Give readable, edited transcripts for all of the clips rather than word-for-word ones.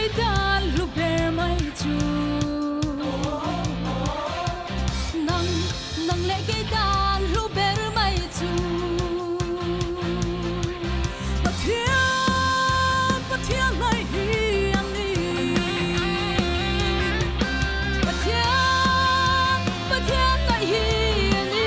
kei tan hlu ber mai chu. Nang, nang leh kei tan hlu ber mai chu. Pathian, Pathian ngaih hi a ni. Pathian, Pathian ngaih hi a ni.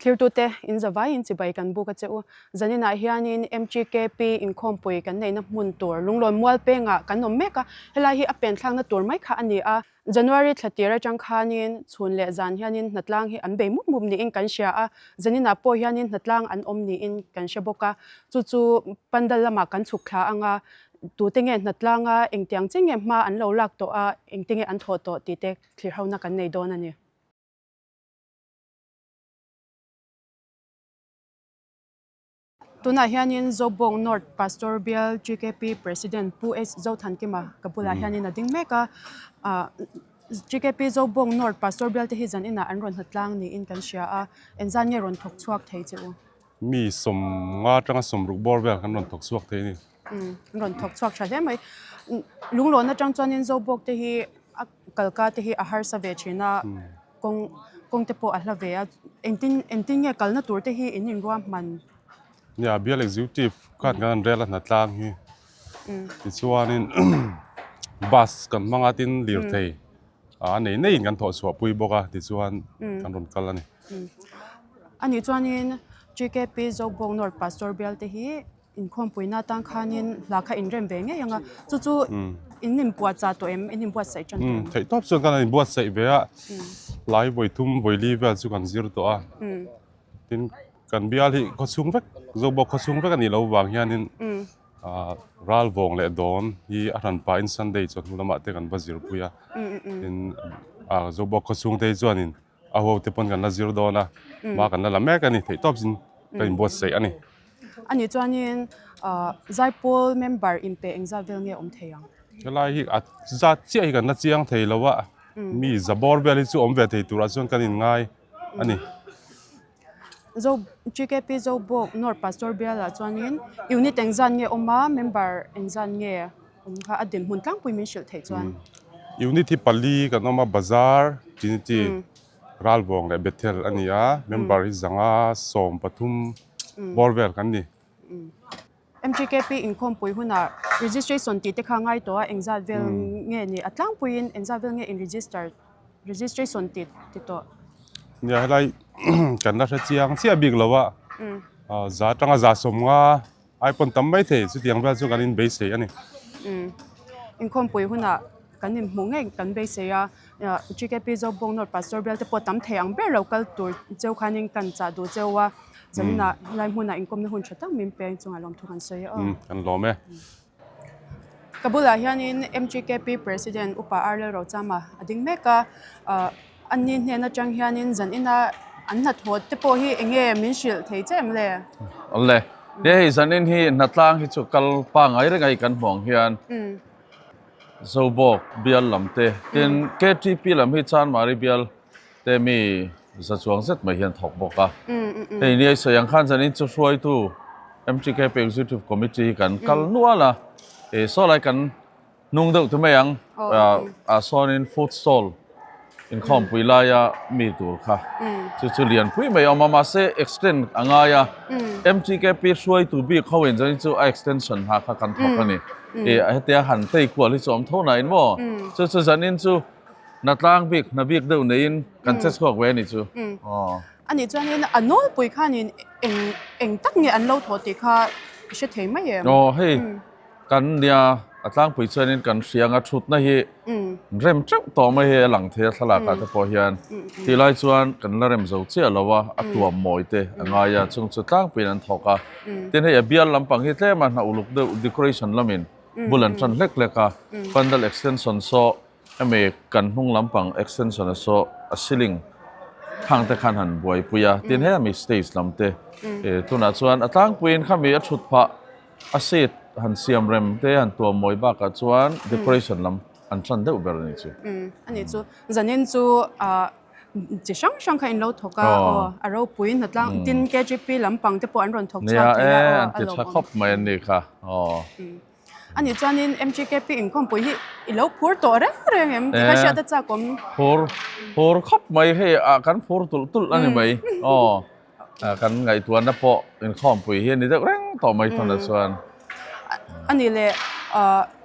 Thirtute, in zavaiin chibai kan buk a che u. Zaninah hianin MGKP inkhawmpui kan neihna hmun tur Lunglawn mual pengah kan awm mek a, helai hi a penthlakna tur mai kha a ni a. January thla tir atang khanin chhun leh zan hianin hnatlang hi an bei mup mup niin kan hria a, zaninah pawh hianin hnatlang an awm niin kan hre bawk a. Chu chu pandal lamah kan chhuk thla ang a, tute nge hnatlanga engtiang chi nge hma an lo lak tawh a, engte nge an thawh tawh tih te thlirhona kan nei dawn a ni. Tunah hianin Zobawng North Pastor Bial GKP President Pu H Zothankima ka bulah hianin a ding mek a. Ah GKP Zobawng North Pastor Bial te hi zan inah an rawn hnatlang niin kan hria a. Engzan nge rawn thawk chhuak thei che u? Mi sawmnga atanga sawmruk bawr vel kan rawn thawk chhuak thei a ni. Umm an rawn thawk chhuak tha hle mai. Lunglawn atang chuanin Zobawk te hi a kalka te hi a harsa ve thin a. Kawng kawng te pawh a hla ve a, engtin engtin nge kalna tur te hi in inruahman? Nia, bial executive khan kan han rel a hnatlang hi tichuanin bus kan hmang a tin lirthei a nei neiin kan thawh chhuah pui bawk a tichuan kan rawn kal a ni. Anih chuanin GKP Zobawk North Pastor bial te hi Inkhawmpuina atan khanin hla kha inrem ve ngei ang a, chu chu in inbuatchah tawh em? In inbuatsaih tan tawh em? Theih tawp chuan kan inbuatsaih ve a, hlai vawi thum vawi li vel chu kan zir tawh a, tin kan bial hi khawchhung vek Zobawk khawchhung vek a nih loh vang hianin ral vawng leh dawn hi a hran pahin Sunday chawhnu lamah te kan va zirpui a, tin Zobawk khawchhung te hi chuanin A ho te pawn kan la zir dawn a, hma kan la la mek a ni, theih tawp zin ka inbuatsaih a ni. A nih chuanin Zaipawl member inpe engzat vel nge awm thei ang? Helai hi a zat chiah hi kan la chiang thei lo a, mi za bawr vel hi chu awm ve thei turah chuan kan inngai a ni. Zo GKP Zobawk North Pastor Bialah chuanin unit engzat nge awm a, member engzat nge awm kha a dinhmun tlangpui min hrilh theih chuan. Unit hi pali kan awm a, Bazar, Trinity, Ralvawng leh Bethel a ni a, member hi zanga 13 bawr vel kan ni. MGKP inkhawmpui hunah registration tih te kha ngai tawh a, engzat vel nge ni a tlangpuiin engzat vel nge in register registration tih ti tawh. Nia helai kan la hre chiang chiah bik lo a, za atanga za 50 ai pawn tam mai thei chutiang vel chu kan inbeisei a ni. Inkhawmpui hunah kan inhmuh ngei kan beisei a, GKP Zobawng North Pastor bial te pawh tam thei ang ber lo kal tur cheu khanin kan chah duh cheu a. Zaninah helai hmunah inkawmna hun tha tak min peng chungah lawmthu kan sawi a aw. Kan lawm e. Ka bulah hianin MGKP President Upa Arlel Rochama a ding mek a, ani hnen atang hianin zanina an hnathawh te pawh hi eng nge min hrilh thei che em le? Awle, he hei zanin hi hnatlang hi chu kal pangai reng a i kan hmuh ang hian Zobawk bial lam te tin KTP lam hi Chanmari bial te mi za chuang zet mai hian thawk bawk a. Hei ni a sawi ang khan zanin chu hruaitu MTKP Executive Committee hi kan kal nual a, ih saw lai kan hnung deuh ti mai ang, ah sawnin food stall inkhawmpui laia mi tur kha chu chu lianpui mai a awm a, mahse extend a ngai a, MTKP hruaitu bik ho in zanin chu a extension ha kha kan thawk a ni. Ih hetia han tei kual hi chu awm tho nain maw, chu chu zanin chu. Hnatlang bik, hna bik deuh neiin kan che chhuak ve a ni chu. Aw. A nih chuanin a nawlpui khanin eng eng tak nge an lo thawh tih kha i hre thei mai em? Aw hei kan nia a tlangpui chuanin kan hria anga thutna hi rem teuh tawh mai hei a lang thei a thlalak ah te pawh hian tih lai chuan kan la rem zo chiah lo a, a tuam mawi te a ngai a chung chu tlangpuiin an thawk a. Tin hei a bial lampang hi tlem a hna uluk deuh decoration lamin bul an tan hlek hlek a, pandal extension saw Hemi kan hnung lampang extension a saw a ceiling khang te khan han buaipui a, tin hemi stage lam te tunah chuan a tlangpuiin khami a thut phah a seat han siam rem te han tuam mawi bakah chuan decoration lam an tan deuh ber a ni chu. A ni chu zanin chu ah. chi hrang hrang kha in lo thawk a aw a ropui hnatlang tin KGP lampang te pawh an rawn thawk chhuak thei a aw a ti tha khawp mai an nih kha aw. A nih chuanin MGKP inkhawmpui hi i lo phur tawh reng reng em tih kha hriat a chak awm. Phur phur khawp mai hei ah kan phur tulh tulh a ni mai aw kan ngaihtuahna pawh inkhawmpui hi a ni deuh reng tawh mai thawna chuan. A nih leh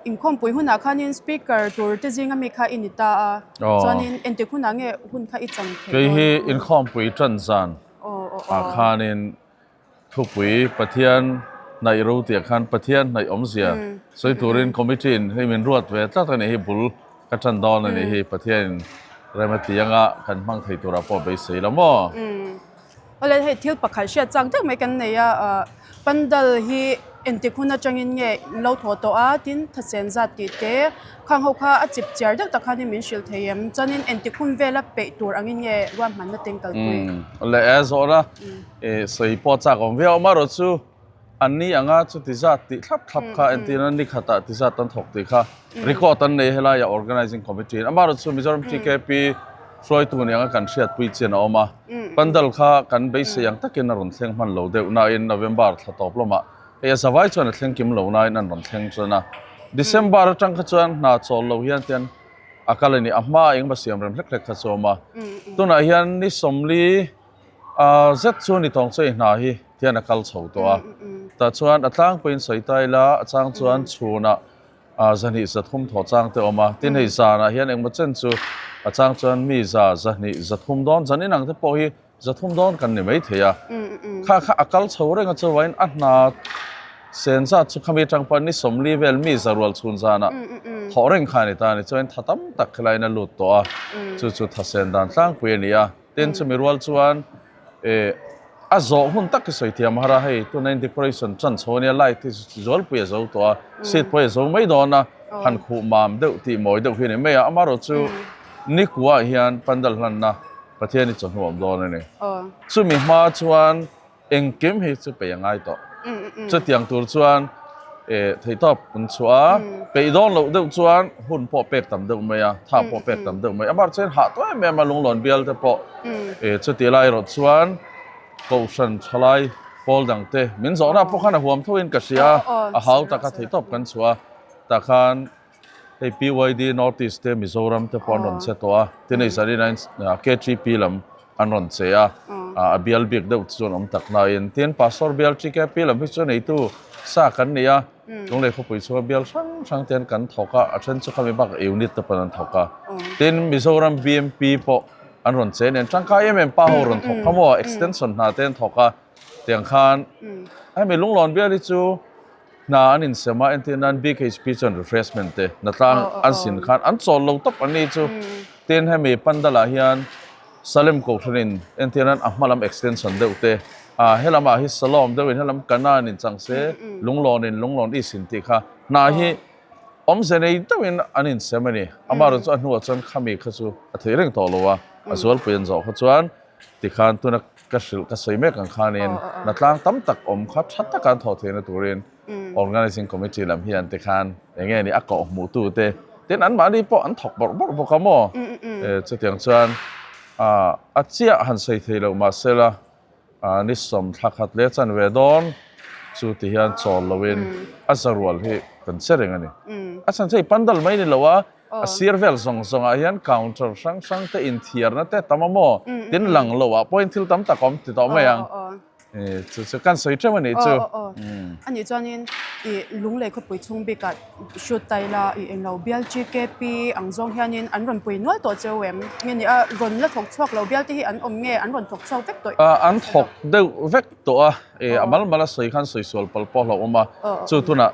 inkhawmpui hunah khanin speaker tur te zinga mi kha i ni ta a chuanin engtik hunah nge hun kha i chan theih dawn? Kei hi inkhawmpui tan zan ah khanin Thupui Pathian hnaih ro tih ah khan Pathian hnaih awmzia sawi turin committee in hei min ruat ve tlat a nih hi bul ka tan dawn a nih hi Pathian in rem a ti anga kan hmang thei turah pawh beisei la maw? Awle hei thil pakhat hriat chak deuh mai kan nei a, pandal hi engtik hun atangin nge in lo thawh tawh a tin thasen zat tih te khang ho kha a chip chiar deuh tak khanin min hrilh thei em chuanin engtik hun vela peih tur angin nge ruahmanna teng kalpui? Awle e zawhna Eh sawi pawh chak awm viau amaherawh chu an ni anga chuti zat tih thlap thlap kha entirna ni khatah ti zat an thawk tih kha record an nei helaiah organizing committee in amaherawh chu Mizoram TKP hruaitu ni anga kan hriatpui chian a awm a pandal kha kan beisei ang takin a rawn thleng hman lo deuh nain November thla tawp lamah hei a zavai chuan a thleng kim lo nain an rawn thleng chuan a December atang kha chuan hna chawl lo hian tian a kal a ni a hma engemaw siam rem hlek hlek kha chu a awm a tunah hian ni 40 Ahh zet chu ni tawng chei hna hi tian a kal chho tawh a, tah chuan a tlangpuiin sawi ta ila a chang chuan chhunah ah zahnih zathum thaw chang te a awm a, tin hei zanah hian engmaw chen chu a chang chuan mi za zahnih zathum dawn zan inang te pawh hi zathum dawn kan ni mai thei a, kha kha a kal chho reng a chuvain a hna sen zat chu khami atang pawh ni 40 vel mi za rual chhun zanah thawh reng kha a ni ta a ni chuan tha tam tak helaiin a lut tawh a, chu chu tha sen dan tlangpui a ni a. Tin chumi rual chuan eh a zawh hun tak hi sawi thiam har a, hei tuna in decoration tan chho ania light hi zualpui a zo tawh a, seat pawh hi a zo mai dawn a, han khuh mam deuh tih mawi deuh hi a ni mai a, amaherawh chu nikuah hian pandal hlanna Pathian hi chawhnu a awm dawn a ni. Chumi hma chuan Engkim hi chu peih a ngai tawh. Chutiang tur chuan theihtawp an chhuah a, peih dawn loh deuh chuan hun pawh pek tam deuh mai a, tha pawh pek tam deuh mai. Amah chuan hah tawh em em a lunglawn bial te pawh chuti lai erawh chuan Kohhran thalai pawl dang te min zawhna pawh khan a huam tho in ka hria a, a hau taka theihtawp kan chhuah a, tah khan Hei PYD North East te Mizoram te pawh an rawn che tawh a, tin hei Zarina KTP lam an rawn che a, a bial bik deuh chu an awm tak nain tin Pastor bial TKP lam hi chu neitu sa kan ni a, Lunglei khawpui chhunga bial hrang hrang te an kan thawk a, a then chu khami bakah unit te pawn an thawk a, tin Mizoram BMP pawh an rawn che nen tangkai em em pa ho rawn thawk kha maw extension hna te an thawk a, tiang khan hemi Lunglawn bial hi chu Hna an insem a, entir nan BKHP chuan refreshment te hnatlang an sin khan an chawl lo tawp an ni chu. Tin hemi Pandal-ah hian Salem Kohhranin entir nan a hma lam extension deuh te, ah helamah hi Salom deuhin helam Kanan in chang se, Lunglawnin Lunglawn East in tih kha hna hi awmze nei deuhin an insem a ni. Amaherawh chu a hnuah chuan khami kha chu a thei reng tawh lo a, a zualpui an zawh kha chuan tikhan tuna Ka hrilh ka sawi mek ang khanin hnatlang tam tak awm kha tha taka an thawh theihna turin Organising Committee lam hian te khan eng nge ni a koh hmuh tu te tin anmahni pawh an thawk bawrh bawrh bawk a maw? Chutiang chuan a chiah han sawi thei loh mahsela ni sawm thla khat leh chan ve dawn chu ti hian chawl loin a zarual hi kan che reng a ni. A chhan chu hei pandal mai ni lo a. A sir vel zawng zawngah hian counter hrang hrang te inthiarna te tam a maw? Tin lang loh ah pawhin thil tam tak a awm ti tawh mai ang. Chu chu kan sawi teuh a nih chu. A nih chuanin i Lunglei khawpui chhung bikah shoot ta ila i englo bial GKP ang zawng hianin an rawn pui nual tawh cheu em? Nge ni a rawn la thawk chhuak lo bial te hi an awm nge an rawn thawk chhuak vek tawh? An thawk deuh vek tawh a, a mal mal a sawi khan sawi sual pal pawh hlauh awm a, chu tunah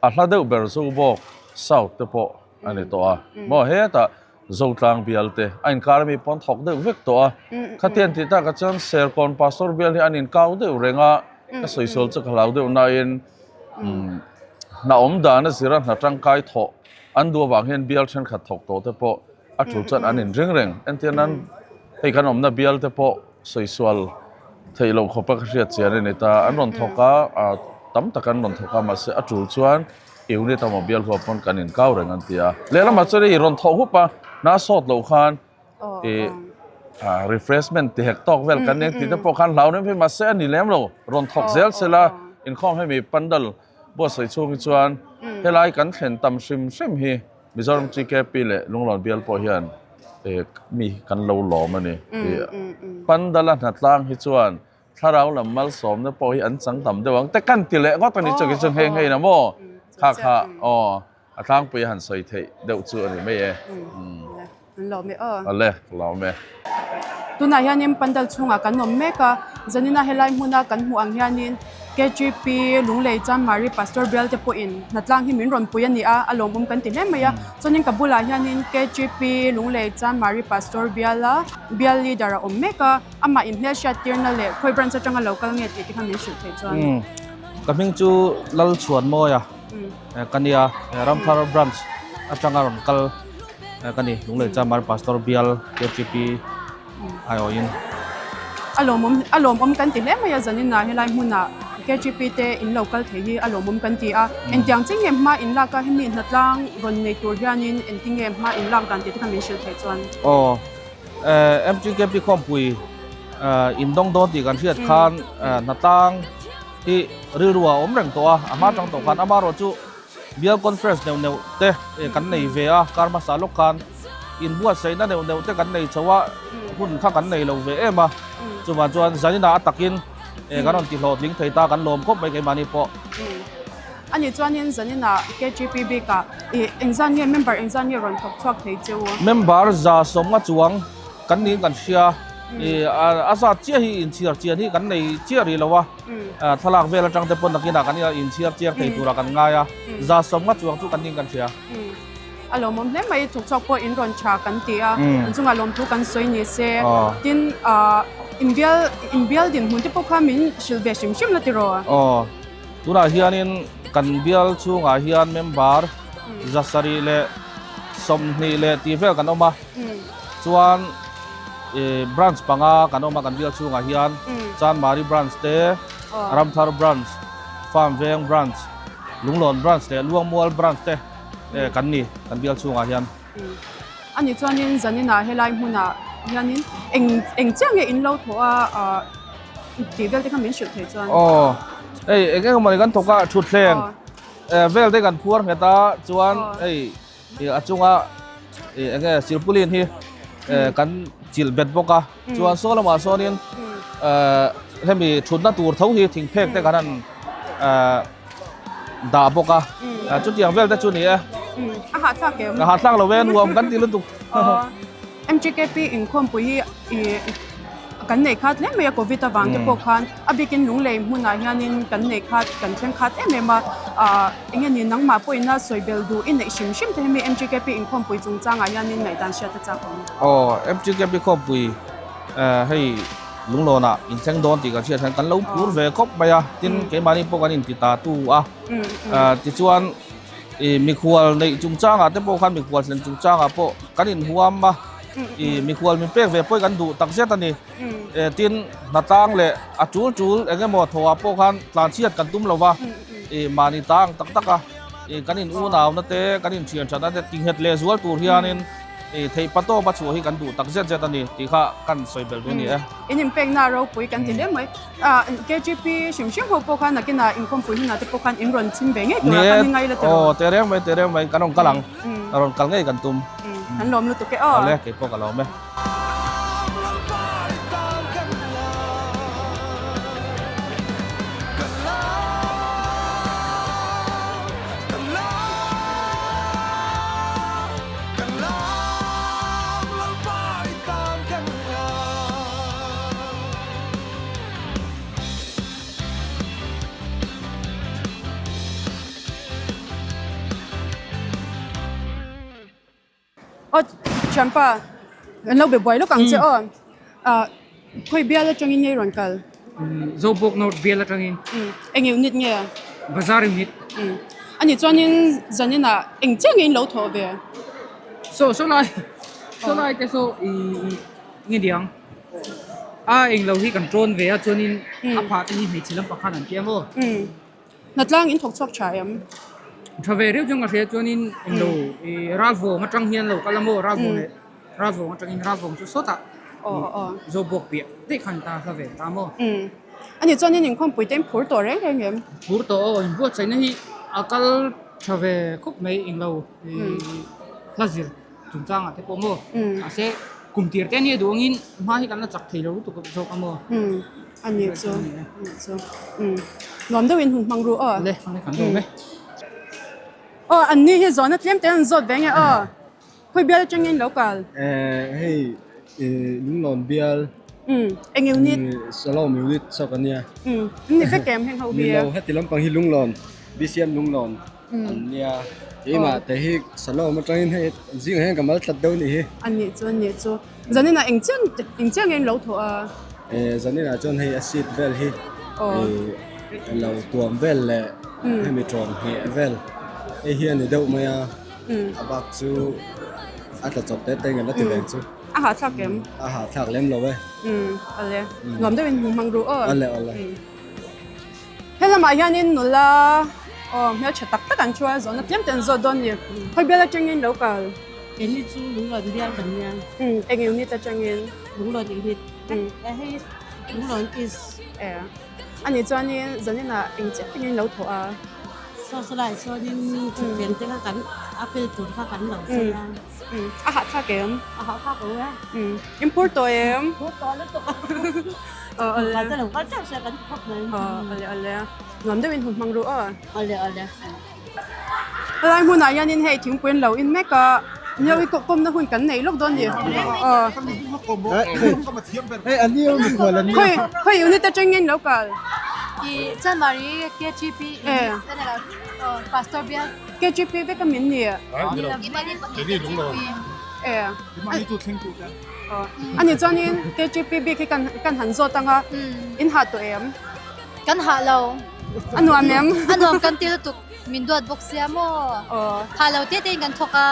A hla deuh ber Zobawk South te pawh a ni tawh a, maw hetah Zotlang bial te a inkar ami pawn thawk deuh vek tawh a, khatiang tih takah chuan Serkawn Pastor bial hi an inkau deuh reng a, ka sawisawl chu ka hlau deuh nain hna awm dan a zir a hna tangkai thawh an duh avang hian bial thenkhat thawk tawh te pawh a tul chuan an inring reng. Entir nan hei kan awmna bial te pawh Sawisûal theih loh khawpa ka hriat chian a ni ta. An rawn thawk a, ah tam tak an rawn thawk a, mahse a tul chuan unit emaw bial huap pawn kan inkau reng an ti a. Lehlamah chuan hei rawn thawh hup a, hna sawt loh khan ih Refreshment ti hek tawk vel kan eng tih te pawh khan hlau reng phei mahse a ni lem lo rawn thawk zel sela inkhawm hemi pandal buatsaih chhung hi chuan helai kan thlen tam hrim hrim hi Mizoram TKP leh Lunglawn bial pawh hian mi kan lo lawm a ni. Pandal a hnatlang hi chuan Thlarau lam malsawmna pawh hi an chang tam deuh ang te kan ti leh ngawt a ni chu chu nghe nghe ina maw kha kha aw a tlangpui a han sawi theih deuh chu a ni mai e. An lawm e aw. Awle ka lawm e. Tunah hianin pandal chhungah kan awm mek a, zanina helai hmuna kan hmuh ang hianin KGP Lunglei Chanmari Pastor Bial te pawhin hnatlang hi min rawn pui a ni a, a lawmawm kan ti hle mai a. Chuanin ka bulah hianin KGP Lunglei Chanmari Pastor Biala Bial Leader a awm mek a. Amah in hmelhriat tirna leh khawi branch atanga lo kal nge tih te kha min hrilh theih chuan. Ka hming chu Lalchhuanmawia ka nia, Ramthar branch atanga rawn kal ka ni, Lunglei Chamar Pastor Bial KTP aiawhin. A lawmawm a lawmawm kan ti hle mai a, zaninah helai hmunah KTP te in lo kal thei hi a lawmawm kan ti a, engtiang chi nge hma in lak a hemi hnatlang rawn nei tur hianin engtinge hma in lak dan tih te kha min hrilh theih chuan. Aw. MTKP khawmpui indawng dawn tih kan hriat khan hnatlang hi rilru a awm reng tawh a, a hma tang tawh khan amaherawh chu bial conference neuh neuh te kan nei ve a, kar hmasa lawk khan inbuatsaihna neuh neuh te kan nei chho a, hun kha kan nei lo ve em a, chuvang chuan zaninah a takin kan rawn ti hlawhtling thei ta kan lawm khawp mai keimahni pawh. A nih chuanin zaninah KGP bikah ih engzan nge member engzan nge rawn thawk chhuak thei che u? Member 150 chuang kan niin kan hria. Ih a zat chiah hi inchhiar chian hi kan nei chiah rih lo a, thlalak vel atang te pawn nakinah kan inchhiar chiang thei turah kan ngai a, 150 chuang chu kan niin kan hria. A lawmawm hle mai, thawk chhuak pawh in rawn tha kan ti a, in chungah lawmthu kan sawi ni se. Tin inbial inbial dinhmun te pawh kha min hrilh ve hrim hrim la tiraw? Aw. Tunah hianin kan bial chhungah hian member 720 leh tih vel kan awm a, chuan branch panga kan awm a kan bial chhungah hian Chanmari branch te, Ramthar branch, Farm Veng branch, Lunglawn branch leh Luangmual branch te kan ni kan bial chhungah hian. A nih chuanin zaninah helai hmunah hianin eng eng chiah nge in lo thawh a ah tih vel te kha min hrilh theih chuan. Aw hei eng eng mawni kan thawk a thutthleng vel te kan phuar nghet a chuan hei a chunga eng nge silpulin hi kan chilh bet bawk a chuan saw lamah sawnin hemi thutna tur tho hi thingphek te kan han dah bawk a chutiang vel te chu ni e a hahthlak em a hahthlak lo e nuam kan ti lutuk MTKP inkhawmpui hi kan nei khat hle mai a covid avang te pawh khan a bikin lunglei hmunah hianin kan nei khat kan thleng khat em em a eng nge ni nangmah pawhin a sawi bel duh i neih hrim hrim te hemi MTKP inkhawmpui chungchangah hianin ngaihdan hriat a chak awm aw MTKP khawmpui hei Lunglawnah inthleng dawn tih kan hriat hian kan lo phur ve khawp mai a, tin keimahni pawh kan inti ta tu a. Tichuan ih mikhual neih chungchangah te pawh khan mikhual thlen chungchangah pawh kan inhuam a, ih mikhual min pek ve pawh hi kan duh tak zet a ni. Tin hnatlang leh a tul tul eng emaw thawhah pawh khan tlanchhiat kan tum lo va, ih mahni ta ang tak tak a, ih kan in unauna te kan inthian thatna te tinghet leh zual tur hianin I theih pa tawp a chhuah hi kan duh tak zet zet a ni tih kha kan sawi belh duh a ni e. In inpekna ropui kan ti hle mai. KGP hrim hrim ho pawh khan nakinah inkhawmpui hunah te pawh khan in rawn chim ve ngei turah khan i ngai la tiraw? Aw tehreng mai tehreng mai kan rawn kal ang. Rawn kal ngei kan tum. Kan lawm lutuk e aw. Awle kei pawh ka lawm e. Aw thianpa an lo be buai lawk ang che aw ah khawi bial atangin nge i rawn kal? Zobawk North bial atangin. Eng unit nge? Bazar unit. Ani chuanin zaninah eng chiah nge in lo thawh ve? Saw saw lai saw lai te saw ih nge niang a eng lo hi kan tawn ve a chuanin a phah te hi hmeichhe lampang khan an tia maw? Hnatlang in thawk chhuak tha em? Tha ve riau chuan ka hria chuanin eng lo ih Ralvawng atang hian lo kal a maw Ralvawng leh Ralvawng atangin Ralvawng chu sawtah. Zobawk piah daih khan ta hla ve ta maw? Ani chuanin inkhawmpui te in phur tawh reng reng em? Phur tawh aw, inbuatsaihna hi a kal tha ve khawp mai englo hla zir chungchangah te pawh maw? Mahse kum tir te ania duh angin hma hi kan la chak thei lo lutuk zawk a maw? Ani chu, ani chu. Nuam deuhin hun hmang ru aw. Le, kan dawm e. Aw, anni hi zawhna tlem te an zawt ve nge aw. Khawi bial atangin lo kal? Eh, hei Lunglawn bial. Um, eng unit? Salom unit chawk ania. Um, an ni vek em heng ho hi? Ni lo, heti lampang hi Lunglawn, BCM Lunglawn an nia. Keimah te hi Salom atangin hei zingah hian ka mal tlat deuh a nih hi. A nih chu, a nih chu. Zaninah eng chiang eng chiang nge in lo thawh a? Eh, zaninah chuan hei a seat vel hi eh lo tuam vel leh hemi tawm ngheh vel hei hi a ni deuh mai a. A bak chu a tla chawp te te nge la ti veng chu. A hahthlak em? A hahthlak lem lo e. Umm ale. Nuam deuhin hmu hmang ru aw. Ale ale. He lamah hianin nula aw hmeltha tak tak an thu a, zawhna tlem te an zawt dawn a ni. Khawi bial atangin lo kal? Keini chu Lunglawn bial kan nia. Umm eng unit atangin? Lunglawn unit. Hei Lunglawn East. E. Ani chuanin zaninah eng chiah tengin lo thawh a? Saw saw lai chuanin thuthleng te kha kan a pel tur kha kan lo sawi a. A hahthlak em? A hahthlak lo e. In phur tawh em? Phur tawh lutuk a. Awle. Kan lo kal teuh sia kan ti khawp mai. Awle awle. Nuam deuhin hun hmang ru aw. Awle awle. Helai hmunah hianin hei thingpui an lo in mek a, nio i kawmna hun kan nei lawk dawn ni. Khawi khawi unit atang nge in lo kal? I Chanmari KGP Pastor bial. KGP vek a min ni. Ani chuanin KGP bik hi kan kan han zawt anga in hah tawh em? Kan hah lo. A nuam em? A nuam kan ti lutuk. Min duat bawk sia maw? Hah lo te tein kan thawk a.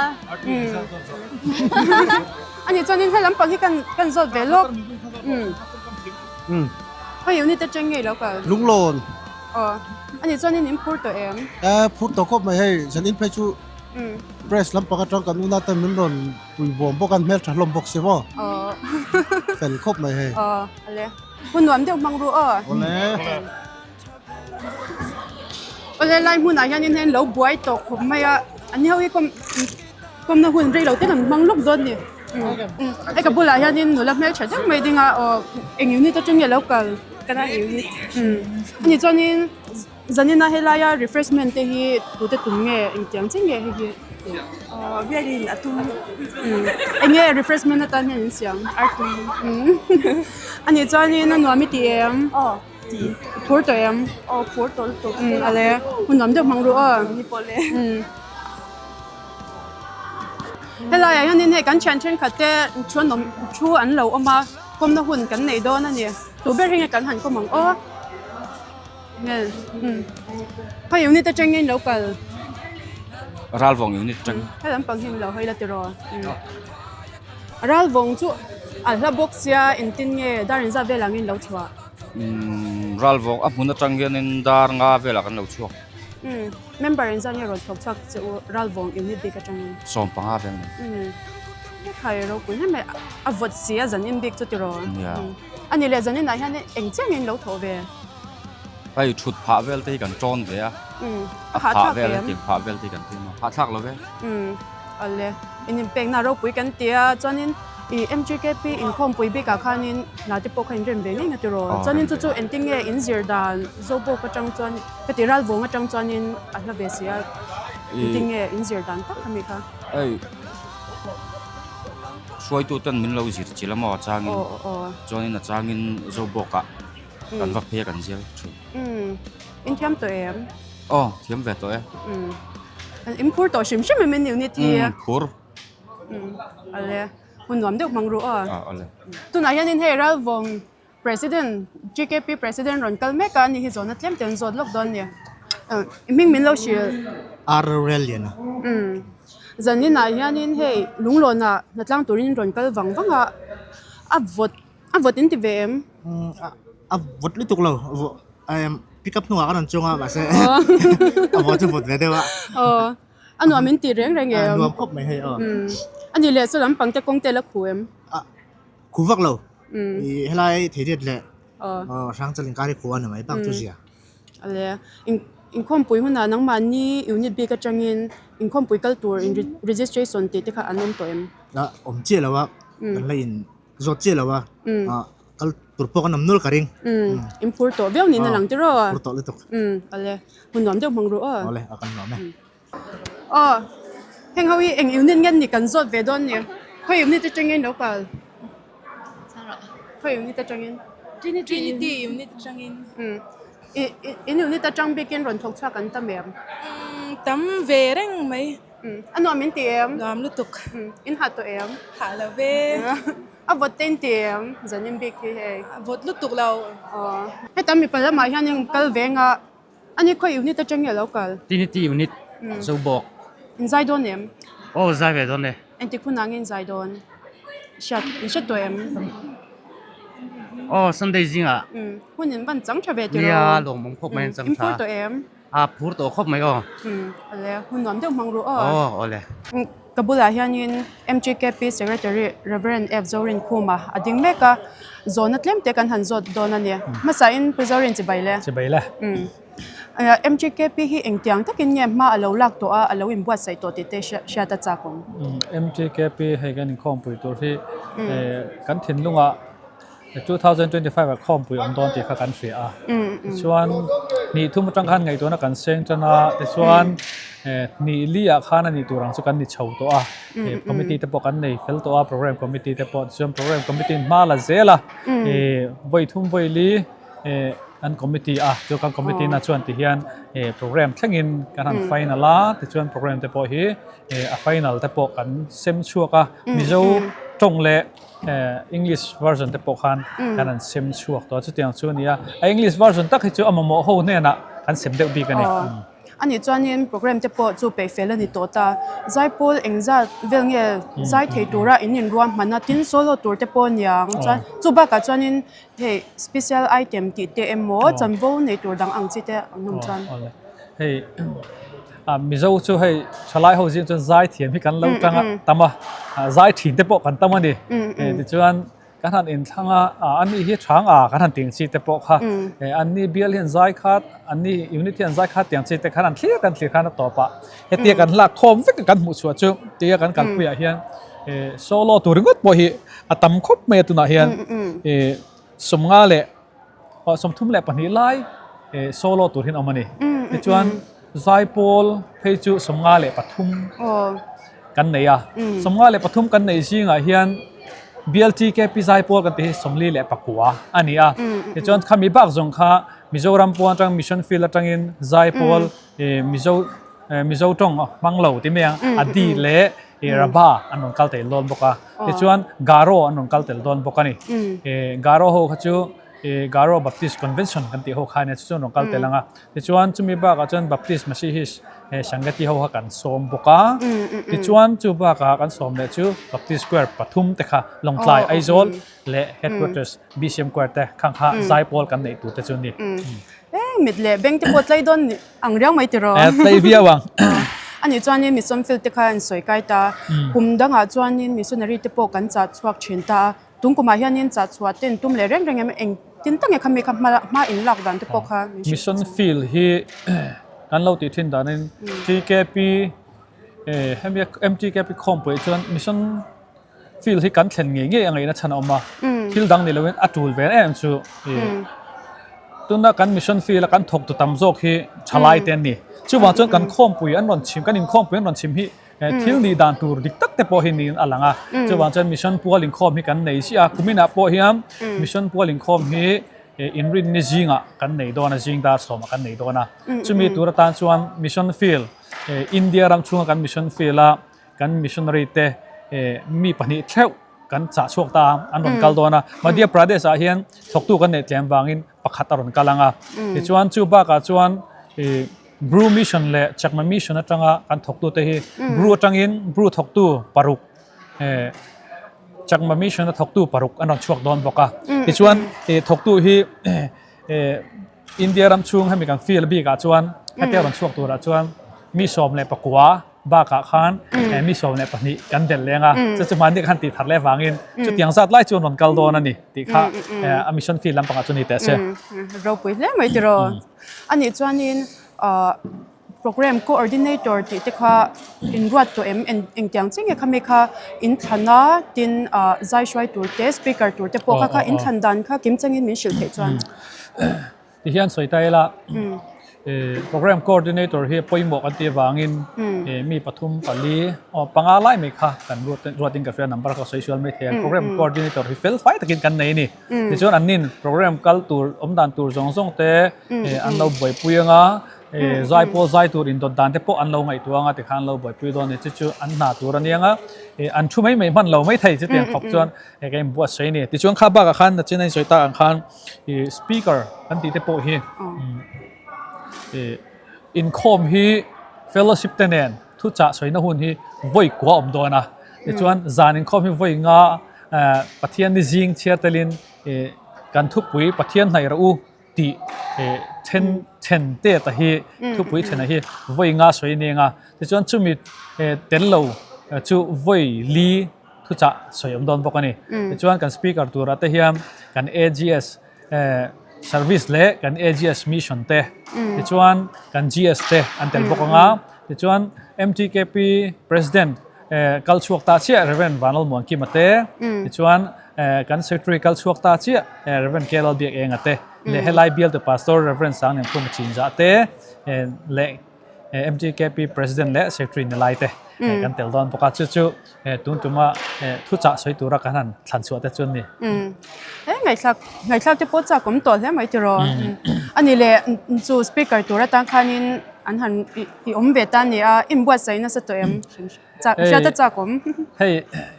Ani chuanin he lampang hi kan kan zawt ve lawk. Khawi unit atang nge lo kal? Lunglawn. Aw. Ani chuanin in phur tawh em? Eh phur tawh khawp mai hei zan in phei chu press lampang atang kan una ten min rawn pui buam bawk a an hmeltha hlawm bawk si maw? Aw. Fel khawp mai hei. Aw ale. Hun nuam deuh hmang ru aw. Awle. Awle lai hmunah hianin hei an lo buai tawh khawp mai a, an ho hi kawm kawmna hun rei lo te kan hmang lawk dawn a ni. Hei ka bulah hianin nula hmeltha deuh mai ding a aw eng unit atang nge lo kal Kana unit. Ani chuanin zanina helaia refreshment te hi tute tum nge engtiang chiah nge hei hi. Aw bialin a tum. Eng nge refreshment atan hian in siam? Artui. Ani chuanin a nuam i ti em? Aw ti. Phur tawh em? Aw phur tawh lutuk. Ale hun nuam deuh hmang ru aw. Ni pawh le. Helaiah hianin hei kan thian thenkhat te thu an awm thu an lo awm a kawmna hun kan nei dawn a ni. Tu ber hi nge kan han kawm ang aw. Hei unit atang nge in lo kal? Ralvawng unit atang. Hei lampang hi in lo hawi la tiraw? Ralvawng chu a hla bawk sia engtin nge dar inzat velah nge in lo chhuah? Ralvawng a hmun atang hianin dar nga velah kan lo chhuak. Member inzat nge rawn chhuak chhuak che u Ralvawng unit bik atangin? 15 vel mai. Hekhai ropui hle mai a vawt si a zan in bik chu tiraw? A ni leh zaninah hian eng chiah nge in lo thawh ve? Hei thut phah vel te hi kan tawn ve a, a phah vel hetiang phah vel te hi kan tum a, hahthlak lo ve. Awle, in inpekna ropui kan ti a, chuanin i MGKP inkhawmpui bikah khanin hna te pawh kha in rem ve ngei nga tiraw? Chuanin chu chu engtin nge in zir dan Zobawk atang chuan ka ti Ralvawng atang chuanin a hla ve si a, engtin nge in zir dan tak ami kha? Hei hruaitu ten min lo zir chilh a maw a changin, chuanin a changin Zobawkah Kan va phei a kan zial thin. Umm, in thiam tawh em? Aw, thiam ve tawh e. Umm, in phur tawh hrim hrim em in unit hi? Umm, phur. Umm, ale, hun nuam deuh hmang ru aw. Aw, ale. Tunah hianin hei Ralvawng President, GKP President rawn kal mek a, ani hi zawhna tlem te an zawt lawk dawn a ni. I hming min lo hrilh. Ar Rorelliana. Umm, zaninah hianin hei Lunglawnah hnatlang turin rawn kal vang vang a, a vawt A vawt in ti ve em? A vawt lutuk lo, pick up hnungah ka rawn chuang a mahse a vawt chu vawt ve deuh a. Aw, a nuam in ti reng reng em? Nuam khawp mai hei aw. A ni leh chu lampang te kawng te la khu em? Khu vak lo. I helai Theiriat leh Hrangchal inkar hi khu a ni mai bak chu zia. Ale, inkhawmpui hunah nangmahni unit bik atangin inkhawmpui kal tur in registration tih te kha an awm tawh em? La awm chiah lo a, kan la in zawt chiah lo a, kal tur pawh kan awm nual ka ring. In phur tawh viau niin a lang tiraw? Phur tawh lutuk. Ale, hun nuam deuh hmang ru aw. Awle, a kan nuam e. Aw, heng ho hi eng unit nge ni kan zawt ve dawn ni? Khawi unit atangin lo kal? Khawi unit atangin? Trinity unit atangin. Umm, i in unit atang bikin rawn thawk chhuak an tam em? Umm, tam ve reng mai. Umm, a nuam in ti em? Nuam lutuk. Umm, in hah tawh em? Hah lo ve. A vawt te in ti em? Zanin bik hi hei. A vawt lutuk lo. Aw, heta mipa lamah hian in kal veng a. Ani khawi unit atang nge a lo kal? Trinity unit zo bawk. In zai dawn em? Aw zai ve dawn e. Engtik hunah nge in zai dawn? Hriat in hre tawh em? Aw Sunday zingah. Hun in van chang tha ve tiraw? Nia lawmawm khawp mai an chang tha. In phur tawh em? A phur tawh khawp mai aw. Awle hun nuam deuh hmang ru aw. Aw awle. Ka bulah hianin MTKP Secretary Rev. F. Zorin Khuma a ding mek a, zawhna tlem te kan han zawt dawn a ni. Hmasain Pu Zorin chibai le. Chibai le. MTKP hi engtiang takin nge hma a lo lak tawh a, a lo inbuatsaih tawh tih te hriat a chak awm. MTKP hei kan inkhawmpui tur hi kan thinlungah 2025 ah khawmpui awm dawn tih kha kan hria a tichuan hnih thum atang khan ngaihtuahna kan seng tan a tichuan hnih li ah khan a nih tur ang chu kan ni chho tawh a committee te pawh kan nei fel tawh a program committee te pawh tichuan program committee in hma la zel a vawi thum vawi li an committee a chu kan committee na chuan ti hian program thlengin kan han final a tichuan program te pawh hi a final te pawh kan sem chhuak a Mizo tawng leh English version te pawh khan kan han sem chhuak tawh a chutiang chu a ni a a English version tak hi chu a mamawh ho hnenah kan sem deuh bik a ni. A nih chuanin program te pawh chu peih fel a ni tawh ta. Zaipawl engzat vel nge zai thei tura in inruahman a tin solo tur te pawh a niang chuan chu bakah chuanin hei special item tih te emaw chanvo nei tur dang ang chi te an awm chuan. Hei Mizo chu hei thalai ho zing chuan zai thiam hi kan lo tang a tam a zai thin te pawh kan tam a ni tichuan kan han inthlang a ani hi thang a kan han tih chi te pawh kha anni bial hian zai khat anni unit hian zai khat tiang chi te khan an thlir kan thlir khan a tawp a hetia kan lak khawm vek a kan hmuh chhuah chu tia kan kalpui ah hian solo tur ringawt pawh hi a tam khawp mai a tunah hian sawmnga leh 32 lai solo tur hian awm a ni. Tichuan Zaipawl phei chu 53 kan nei a. 53 kan nei zingah hian BLTKP Zaipawl kan tih hi 49 a ni a. Tichuan khami bak zawng kha Mizoram pawn atang Mission Field atangin Zaipawl Mizo Mizo tawng hmang lo ti mai ang Adi leh Rabha an rawn kal tel dawn bawk a. Tichuan Garo an rawn kal tel dawn bawk a ni. Garo ho kha chu Garo Baptist Convention kan tih ho kha ania chu chuan rawn kal tel ang a. Tichuan chumi bakah chuan Baptist Masihis Sangati ho kha kan sawm bawk a. Tichuan chu bakah kan sawm leh chu Baptist Square pathum te kha Lawngtlai Aizawl leh Headquarters BCM Square te khang kha zaipawl kan neih tur te chu a ni. Mit leh beng te pawh tlai dawn ang riau mai tiraw? Tlai viau ang. A nih chuanin mission field te kha an sawi kai ta. Kum dangah chuanin missionary te pawh kan chah chhuak thin ta a. Tung kumah hianin chah chhuah ten tum leh reng reng em eng tin tak nge kha mi kha hma hma in lak dan te pawh kha min hrilh Mission field hi kan lo tih thin danin TKP hemi MTKP khawmpuiah chuan mission field hi kan thlen ngei ngei a ngaihna chhan a awm a thil dang ni loin a tul ve em chu tuna kan mission field a kan thawk tu tam zawk hi thalai te an ni chuvang chuan kan khawmpui an rawn chhim kan inkhawmpui an rawn chhim hi thil nih dan tur dik tak te pawh hi niin a lang a chuvang chuan mission pual inkhawm hi kan nei chiah a kuminah pawh hian mission pual inkhawm hi inrinni zingah kan nei dawn a zing dar sawmah kan nei dawn a chumi tur atan chuan mission field India ram chhunga kan mission field a kan missionary te mi pahnih thleuh kan chah chhuak ta a an rawn kal dawn a Madhya Pradesh ah hian thawktu kan neih tlem vangin pakhat a rawn kal ang a tichuan chu bakah chuan ih Bru mission leh Chakma mission atanga kan thawktu te hi Bru atangin Bru thawktu paruk Chakma mission a thawktu paruk an rawn chhuak dawn bawk a tichuan ih thawktu hi India ram chhung hemi kan field bikah chuan hetia rawn chhuak turah chuan mi 19. Bakah khan mi 12 kan delh leng a, chu chu hmanni khan tih thar leh vangin chutiang zat lai chu an rawn kal dawn a ni tih kha a mission field lampangah chu ni teh se. Ropui hle mai tiraw. Anih chuanin program coordinator tih te kha inruat tawh em engtiang chiah nge khami kha inthlan a tin zai hruai tur te speaker tur te pawh kha kha inthlan dan kha kim changin min hrilh theih chuan. Ti hian sawi ta ila program coordinator hi pawimawh kan tih avangin mi pathum pali aw panga lai mai kha kan ruat ruatin ka hria number kha sawi sual mai thei a program coordinator hi fel fai takin kan nei a ni tichuan an nin program kal tur awm dan tur zawng zawng te an lo buaipui anga zai pawh zai tur indawt dan te pawh an lo ngaihtuah anga tikhan an lo buaipui dawn a ni chu chu an hna tur a nia an thu mai mai hman lo mai thei chutiang khawp chuan ka inbuatsaih a ni tichuan kha bakah khan nachin a insawi tak ang khan Ih speaker kan tih te pawh hi ih inkhawm hi fellowship te nen thuchah sawina hun hi vawi kua awm dawn a tichuan zan inkhawm hi vawi nga eh Pathian ni zing chhiar telin ih kan thupui Pathian hnaih rawh u tih ih then then te ta hi thupui thena hi vawi nga sawi a ni ang a tichuan chumi eh tel lo chu vawi li thuchah sawi awm dawn bawk a ni. Tichuan kan speaker turah te hian kan AGS service leh kan AGS mission te tichuan kan GS te an tel bawk ang a. Tichuan MTKP president kal chhuak ta chiah Rev. Vanlalmuankima te tichuan kan secretary kal chhuak ta chiah Rev. KL Biakenga te leh helai bialtu pastor Rev. Sangliankhuma Chinzah te leh MTKP President leh Secretary ni lai te kan tel dawn bawk a, chu chu tun tuma thuchah sawi tura kan han thlan chhuah te chu an ni. He ngaihthlak ngaihthlak te pawh chak awm tawh hle mai tiraw. Ani leh chu speaker tur atan khanin an han i awm ve ta a ni a, inbuatsaih nasa tawh em? Chak hriat a chak awm. Hei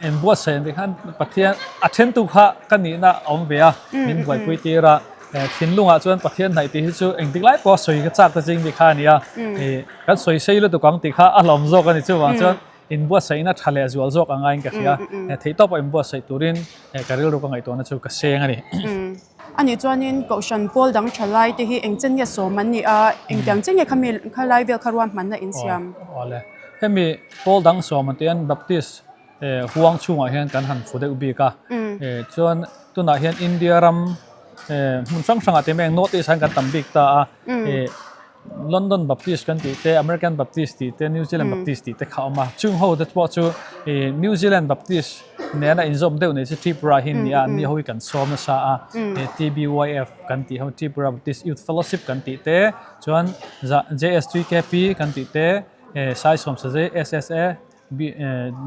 inbuatsaih ang tih khan Pathian a then tu kha ka nihna a awm ve a, min buaipui tir a, thinlungah chuan Pathian hnaih tih hi chu engtik lai pawha sawi ka chak ta ching tih kha a ni a, kan sawi sei lutuk ang tih kha a hlawm zawk a ni chuvang chuan inbuatsaihna tha leh zual zawk anga in ka hria, theihtawpa inbuatsaih turin ka rilru ka ngaihtuahna chu ka seng a ni. Anih chuanin Kohhran pawl dang tha lai te hi eng chen nge sawm an nih a, engtiang chen nge khami kha lai vel kha ruahmanna in siam? Awle, hemi pawl dang sawm an tih hian Baptist huang chhungah hian kan han fu deuh bik a, chuan tunah hian India ram hmun hrang hrangah te meng North East ah hian kan tam bik ta a, London Baptist kan tih te, American Baptist tih te, New Zealand Baptist tih te kha a awm a. Chung ho te pawh chu ih New Zealand Baptist nena inzawm deuh nei chu Tripura hi an ni a, anni ho hi kan sawm nasa a. TBYF kan tih ho, Tripura Baptist Youth Fellowship kan tih te, chuan JS3KP kan tih te, Saisawmsazei SSA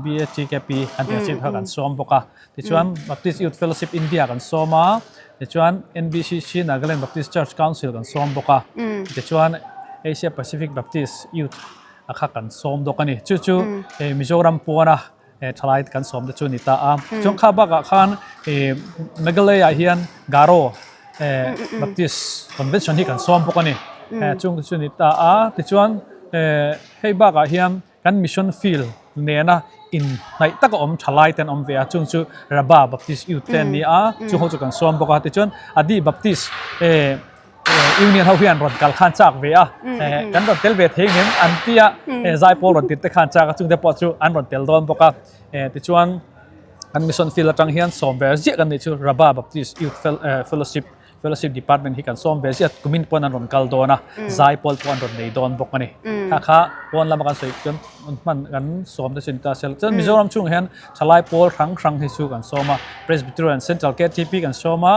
BATKP kan tih ang chi kha kan sawm bawk a. Tichuan Baptist Youth Fellowship India kan sawm a, tichuan NBCC Nagaland Baptist Church Council kan sawm bawk a, tichuan Asia Pacific Baptist Youth a kha kan sawm bawk a ni. Chu chu Mizoram pawna thalai kan sawm te chu a ni ta a. Chuan kha bakah khan Meghalaya ah hian Garo Baptist Convention hi kan sawm bawk a ni. Chung te chu a ni ta a. Tichuan hei bakah hian Kan mission field nena inhnaih taka awm tha lai te an awm ve a, chung chu Rabba Baptist Youth te an ni a, chung ho chu kan sawm bawk a, tichuan Adi Baptist Union ho hian rawn kal khan chak ve a, kan rawn tel ve thei ngem an tia zaipawl rawn tirh te khan chak a, chung te pawh chu an rawn tel dawn bawk a, tichuan kan mission field atang hian sawm ve ziah kan nih chu Rabba Baptist Youth Fellowship Fellowship Department hi kan sawm ve ziat kumin pawn an rawn kal dawn a, zai pawl pawh an rawn nei dawn bawk a ni. Kha kha pawn lama kan sawi chuan hman kan sawm te chu ni ta se la. Chuan Mizoram chhungah hian thalai pawl hrang hrang hi chu kan sawm a, Presbyterian Central KTP kan sawm a,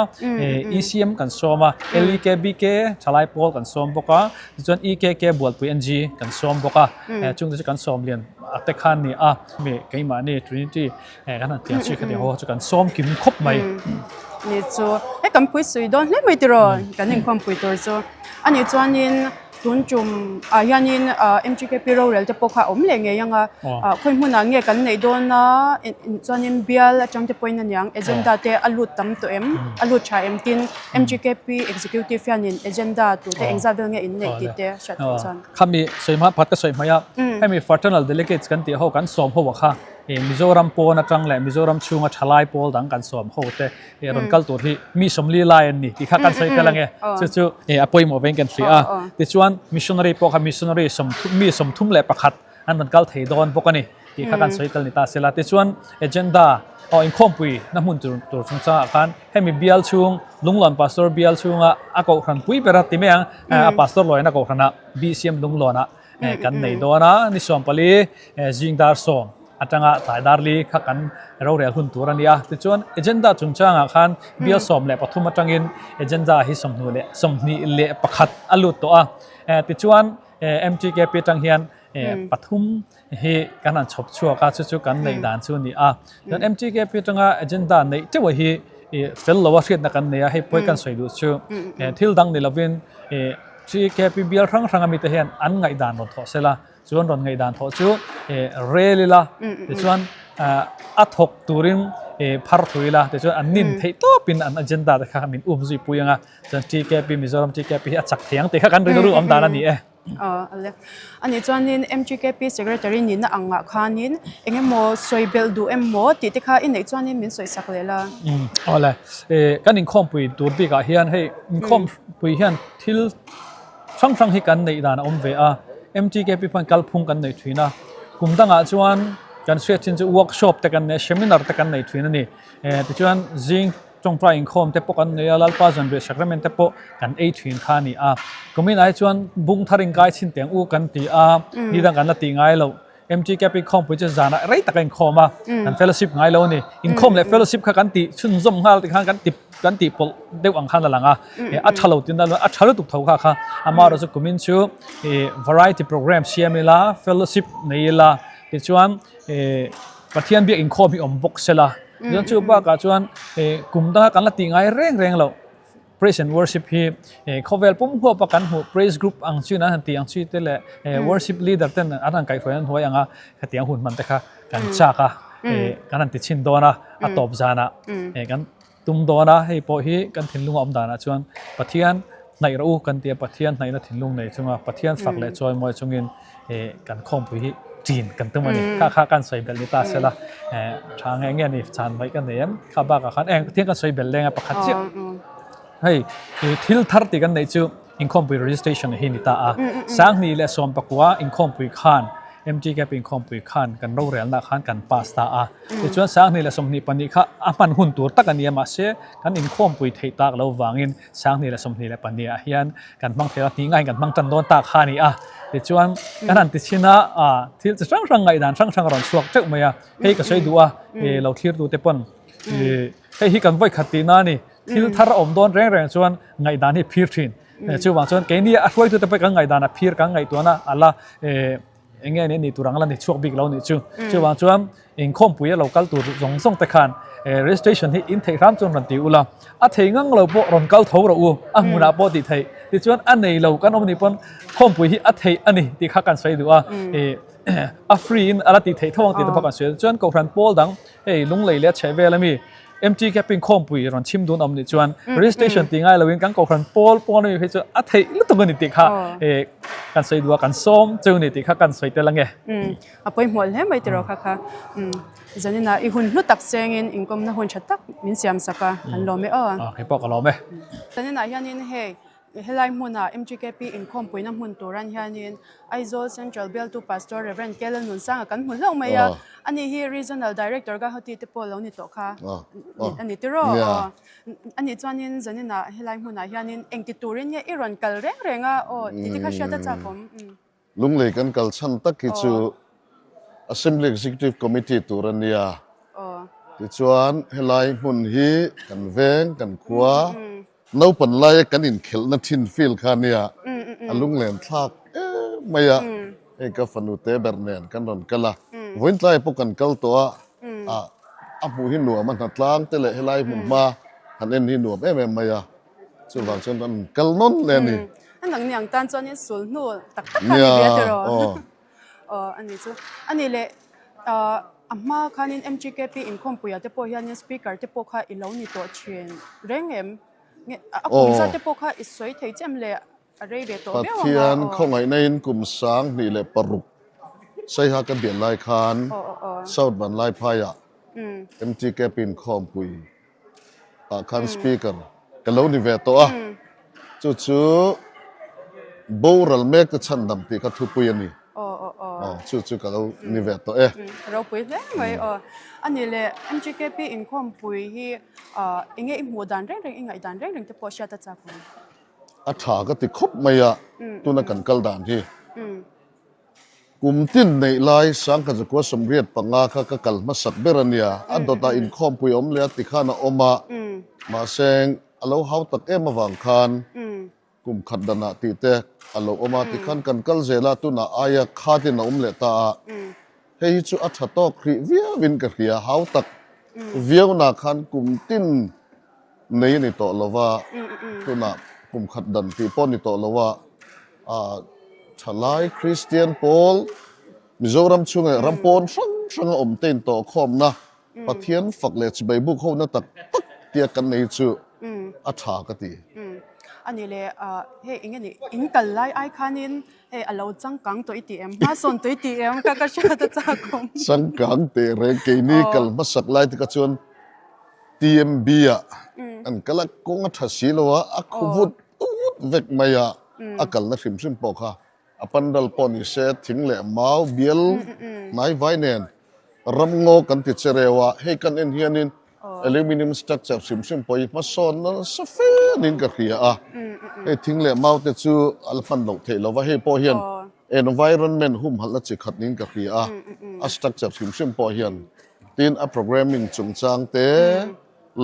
ECM kan sawm a, LEKBK thalai pawl kan sawm bawk a, tichuan EKK Bualpui NG kan sawm bawk a, chungte chu kan sawm lian a te kha a ni a. Keimahni Trinity Eh kan han tiang chi khatiang ho chu kan sawm kim khawp mai. Ni chu he kan pui sui dawn hle mai tiraw kan inkhawm pui tur chu. Ani chuanin tun tum ah hianin MGKP rorel te pawh kha a awm leh ngei ang a. Khawi hmunah nge kan neih dawn a chuanin bial atang te pawhin aniang agenda te a lut tam tawh em a lut tha em tin MGKP executive hianin agenda tute engzat vel nge in neih tih te hriat theih chuan. Khami sawi hma phat ka sawi hmai a hemi fraternal delegates kan tih ho kan sawm ho ah kha Mizoram pawn atang leh Mizoram chhunga thalai pawl dang kan sawm ho te rawn kal tur hi mi sawmli lai an ni tih kha kan sawi tel ange chu chu a pawimawh vein kan hria a tichuan missionary pawh kha missionary mi 31. an rawn kal thei dawn bawk a ni tih kha kan sawi tel ni ta sela. Tichuan agenda aw inkhawmpui na hmun tur tur chungchangah khan hemi bial chhung Lunglawn Pastor bial chhunga a kohhran pui ber a ti mai ang a Pastor lawiin a kohhranah BCM Lunglawnah kan nei dawn a, ni 14 zing dar sawm atanga tlai dar li kha kan rorel hun tur a ni a. Tichuan agenda chungchangah khan bial 13 atangin agenda hi 21 a lut tawh a. Tichuan MTKP atang hian pathum hi kan han chhawp chhuak a, chu chu kan neih dan chu a ni a. Chuan MTKP atanga agenda neih teuh hi fel lo a hriatna kan nei a, hei pawh hi kan sawi duh chu thil dang ni lovin TKP bial hrang hrang ami te hian an ngaihdan rawn thawh sela, chuan rawn ngaihdan thawh chu rel ila, tichuan a thawk turin phar thu ila, tichuan an nin theih tawpin an agenda te kha min um zui pui ang a, chuan TKP Mizoram TKP hi a chak thei ang tih kha kan rilru awm dan a ni e. A nih chuanin MTKP Secretary nihna angah khanin eng emaw sawi belh duh emaw tih te kha i neih chuanin min sawi sak leh la. Awle, kan inkhawmpui tur bikah hian hei inkhawmpui hian thil hrang hrang hi kan neih dan a awm ve a, MTKP pawhin kalphung kan nei thin a, kum dangah chuan kan hriat chin chu workshop te kan nei a, seminar te kan nei thin a ni. Tichuan zing tawngtai inkhawm te pawh kan nei a, Lalpa zanriah sacrament te pawh kan ei thin kha a ni a. Kumin ah hi chuan bung thar inkai chhin teng u kan ti a, ni dang kan la tih ngai loh. MTKP khawmpui chu zanah rei tak a inkhawm a, kan fellowship ngai lo a ni. Inkhawm leh fellowship kha kan tih chhunzawm nghal tikhan kan ti kan tih pawlh deuh ang khan a lang a, a tha lo tin a a tha lutuk tho kha kha. Amaherawhchu chu kumin chu variety program siam ila, fellowship nei ila, tichuan Pathian biak inkhawm hi awm bawk sela. Chuan chu bakah chuan kum danga kan la tih ngai reng reng loh. Praise and worship hi khawvel pum huapa kan hmuh praise group ang chin an han tih ang chi te leh worship leader ten an han kaihhruai an hnuai anga hetiang hun hman te kha kan chak a kan han ti chhin dawn a a tawp zanah kan tum dawn a hei pawh hi kan thinlung a awm danah chuan Pathian hnaih rawh u kan ti a Pathian hnaihna thinlung nei chunga Pathian fak leh chawimawi chungin kan khawmpui hi ṭin kan tum a ni. Kha kha kan sawi belh ni ta sela tha nge nge ni chan mai ka nei em kha bakah khan eng Pathian kan sawi belh leng a pakhat chiah hei thil thar tih kan neih chu inkhawmpui registration hi ni ta a sanghnih leh sawmpakua inkhawmpui khan MTKP inkhawmpui khan kan rorelna khan kan pass ta a tichuan sanghnih leh 22 kha a hman hun tur tak a ni a mahse kan inkhawmpui theih tak lo vangin 2022 ah hian kan hmang thei a, hnih ngaiin kan hmang tan dawn tak kha a ni a. Tichuan kan han ti chhin a, thil chi hrang hrang ngaihdan hrang hrang a rawn chhuak teuh mai a, hei ka sawi duh a, lo thlir tute pawn hei hi kan vawi khat tihna a ni, thil thar a awm dawn reng reng chuan ngaihdan hi a phir thin. Chuvang chuan keini a hruaitute pawh kan ngaihdan a phir kan ngaihtuahna a la Eng nge ni tur ang la ni chhuak bik lo nih chu. Chuvang chuan inkhawmpui a lo kal tur zawng zawng te khan registration hi in theih hram chuan rawn ti ula. A thei ngang lo pawh rawn kal tho rawh u, a hmunah pawh tih theih. Tichuan a nei lo kan awm nih pawn khawmpui hi a theih a ni tih kha kan sawi duh a. A free in a la tih theih tho ang tih te pawh kan sawi a. Chuan Kohhran pawl dang hei Lunglei leh a chheh vel ami MTK pin khawmpui rawn chhim dun awm nih chuan registration tih ngai loin kan kohhran pawl pawn ami phei chu a theih lutuk a ni tih kha kan sawi duh a kan sawm cheu ni tih kha kan sawi tel ange. A pawimawh hle mai tiraw kha kha zaninah i hun hlu tak chengin inkawmna hun tha tak min siam sak a kan lawm e aw. Kei pawh ka lawm e. Zaninah hianin hei Helai hmuna MGKP inkhawmpuina hmun turan hianin Aizawl Central Bialtu Pastor Rev. KL Nunsanga kan hmu hlauh mai a, ani hi Regional Director Gauhati te pawh lo ni tawh kha a ni tiraw? Aw, ani chuanin zaninah helai hmunah hianin engti turin nge i rawn kal reng reng a aw tih te kha hriat a chak awm. Lunglei kan kal chhan tak hi chu Assembly Executive Committee tur a nia. Tichuan helai hmun hi kan veng, kan khua, naupan laia kan inkhelhna thin field kha a nia. A lunglen thlak em mai a, hei ka fanu te ber nen kan rawn kal a. Vawiin tlai pawh kan kal tawh a, a hmuh hi nuam a, hnatlang te leh helai hmun hma han en hi nuam em em mai a. Chuvang chuan an kal nawn leh a ni. A nang ni ang tan chuanin sul hnu tak tak kha ni ve a tiraw? Aw a ni chu. A ni leh a hma khanin MGKP inkhawmpuia te pawh hianin speaker te pawh kha i lo ni tawh thin reng em? Nge a kum zat te pawh kha i sawi thei che em le? A rei ve tawh viau ang a. Pathian khawngaihna in kum 2006 Saiha ka bial lai khan South Vanlaiphaiah MTKP inkhawmpui ah khan speaker ka lo ni ve tawh a, chu chu boral mek te chhandam tih kha thupui a ni. Aw, chu chu ka lo ni ve tawh e. Ropui hle mai aw. A nih leh MGKP inkhawmpui hi eng nge i hmuh dan reng reng, i ngaih dan reng reng te pawh hriat a chak awm? A tha ka ti khawp mai a, tuna kan kal dan hi. Kum tin neih lai Sangkhat Zakua 85 kha ka kal hmasak ber a nia, a dawtah inkhawmpui a awm leh a tikhan a awm a, mahse a lo hau tak em avang khan kum khat danah tih te a lo awm a, tikhan kan kal zel a, tunah aia khatin a awm leh ta a, hei hi chu a tha tawk hrih viauin ka hria, hau tak viauna khan kum tin nei a ni tawh lo va, tunah kum khat dan tih pawh a ni tawh lo a, thalai Kristian pawl Mizoram chhung leh ram pawn hrang hranga awm te intawhkhawmna Pathian fak leh chibai buk hona tak tak tia kan nei chu a tha ka ti. A ni le, hei eng nge ni, in kal lai ai khanin hei a lo changkang tawh i ti em? Hmasawn tawh i ti em? Ka ka hriat a chak awm. Changkang teh reng keini kal hmasak lai te kha chuan TMB ah an kal a, kawng a tha si lo a, a khu vut vut vek mai a, a kalna hrim hrim pawh kha a pandal pawh ni se thing leh mau bial hnai vai nen ramngaw kan ti che reu a, hei kan en hianin aluminium structure hrim hrim pawh hi hmasawn nasa fe niin ka hria a, hei thing leh mau te chu a la hman loh theih lo va, hei pawh hian environment humhalhna chi khat niin ka hria a, a structure hrim hrim pawh hian tin a programming chungchang te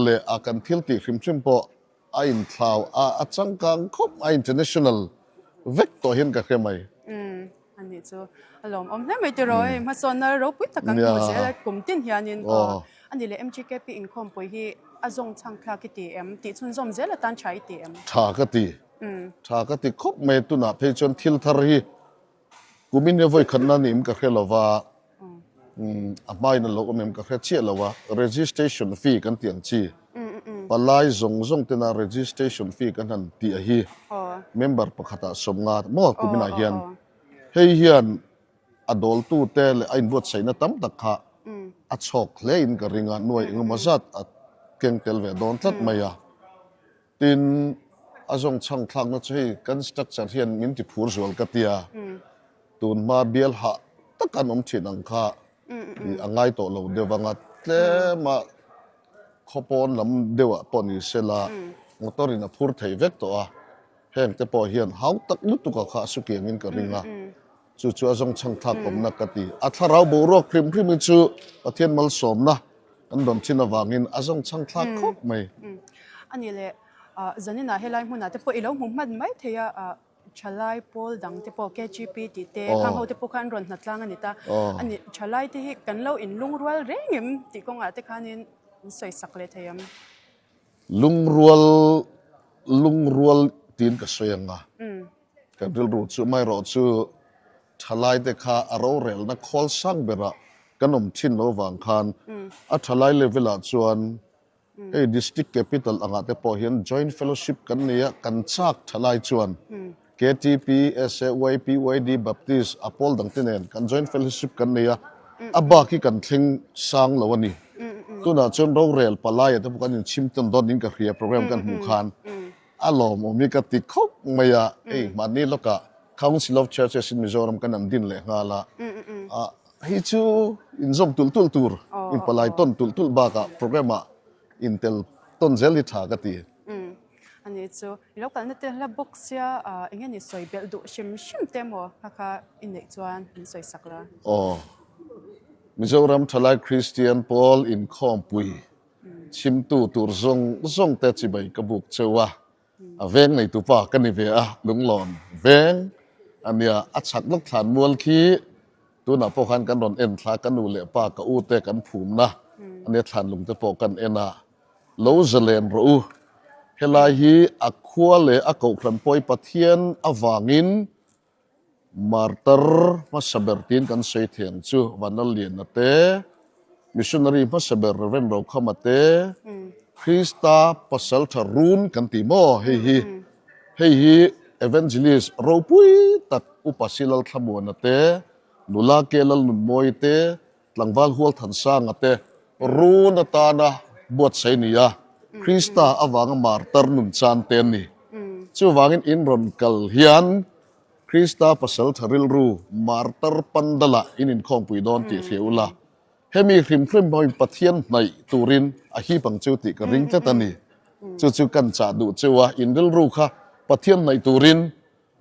leh a kan thil tih hrim hrim pawh A inthlau a, a changkang khawp a international vek tawh hian ka hria mai. Umm a nih chu a lawmawm hle mai tiraw hei hmasawnna ropui tak kan hmu zel a kum tin hianin aw a ni leh MGKP inkhawmpui hi a zawng chhang thlak i ti em tih chhunzawm zel atan tha i ti em? Tha ka ti, tha ka ti khawp mai tunah phei chuan thil thar hi Kumin hi vawi khatna ni em ka hre lo va, a hmain a lo awm em ka hre chiah lo a, registration fee kan tih ang chi, palai zawng zawng tena registration fee kan han tih a hi member pakhatah 50 maw kuminah hian hei hian a dawltute leh a inbuatsaihna tam tak kha a chhawk hle in ka ring a, nuai engemaw zat a keng tel ve dawn tlat mai a. Tin, a zawng chhang thlakna chu hei kan structure hian min ti phur zual ka tia, tun hma bial hah tak an awm thin ang kha a ngai tawh lo deuh vang a, tlem a khaw pawn lam deuh ah pawh ni se la motor in a phur thei vek tawh a, heng te pawh hian hau tak lutuk a kha a su kiang in ka ring a, chu chu a zawng chhang thlak awmna ka ti. A thlarau boruak hrim hrim hi chu Pathian malsawmna Kan dawn thin avangin a zawng chhang thlak khawp mai. A nih leh zaninah helai hmunah te pawh i lo hmu hman mai thei a, thalai pawl dang te pawh KGP tih te khang ho te pawh khan an rawn hnatlang a ni ta. A nih thalai te hi kan lo inlungrual reng em tih kawngah te khanin an sawi sak leh thei ang. Lungrual lungrual tiin ka sawi ang a, kan rilru chu amaherawh chu Thalai te kha a rorelna khawl sang berah kan awm thin lo vang khan a thalai level ah chuan hei district capital angah te pawh hian joint fellowship kan nei a, kan chak thalai chuan KTP, SA, YP, YD, Baptist a pawl dang te nen kan joint fellowship kan nei a, a bak hi kan thleng sang lo a ni. Tunah chuan rorel palai ah te pawh kan inchhim tawn dawn niin ka hria program kan hmuh khan. A lawmawm hi ka ti khawp mai a, hei mahni lawkah Council of Churches in Mizoram kan an din leh nghal a, hei chu inzawm tulh tulh tur, inpalai tawn tulh tulh bakah programme ah intel tawn zel hi tha ka ti. A ni chu i lo kalna te hla bawk sia eng nge ni sawi belh duh hrim hrim te maw kha kha i neih chuan min sawi sak la. Aw, Mizoram Thalai Kristian Pawl Inkhawmpui Chhimtu tur zawng zawng te chibai ka buk cheu a, a veng neitu pa ka ni ve a, lunglawn veng a nia, a chhak lawk thlan mual khi tunah pawh khan kan rawn en thla, ka nu leh pa ka u te kan phumna a nia, thlan lung te pawh kan en a, lo zalen rawh u, helai hi a khua leh a kohhran pawi Pathian avangin Martar hmasa ber tiin kan sawi thei ang chu, Vanlalliana te, Missionary hmasa ber Rev. Rokhama te, Krista pasaltha run kan ti maw hei hi, hei hi Evangelist ropui tak Upa Silal Thlamuana te, Nula Ke Lalnunmawii te, Tlangval Hualthansanga te run atana buatsaih ni a, Krista avanga martar nun chan te an ni. Chuvangin in rawn kal hian. Krista pasaltha rilru martar pandala in inkhawmpui dawn tih hria ula, hemi hrim hrim pawhin Pathian hnaih turin a hip ang chu tih ka ring tlat a ni. Chu chu kan chah duh cheu a, in rilru kha Pathian hnaih turin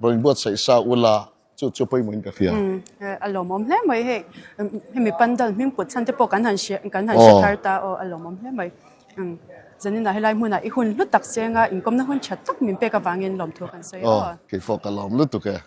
rawn inbuatsaih sa ula, chu chu pawimawhin ka hria. A lawmawm hle mai hei, hemi pandal hming put chhan te pawh kan han hria kan han hre thar ta aw, a lawmawm hle mai. Zaninah helai hmunah i hun hlu tak senga inkawmna hun tha tak min pek avangin lawmthu kan sawi aw. Aw, keipawh ka lawm lutuk e.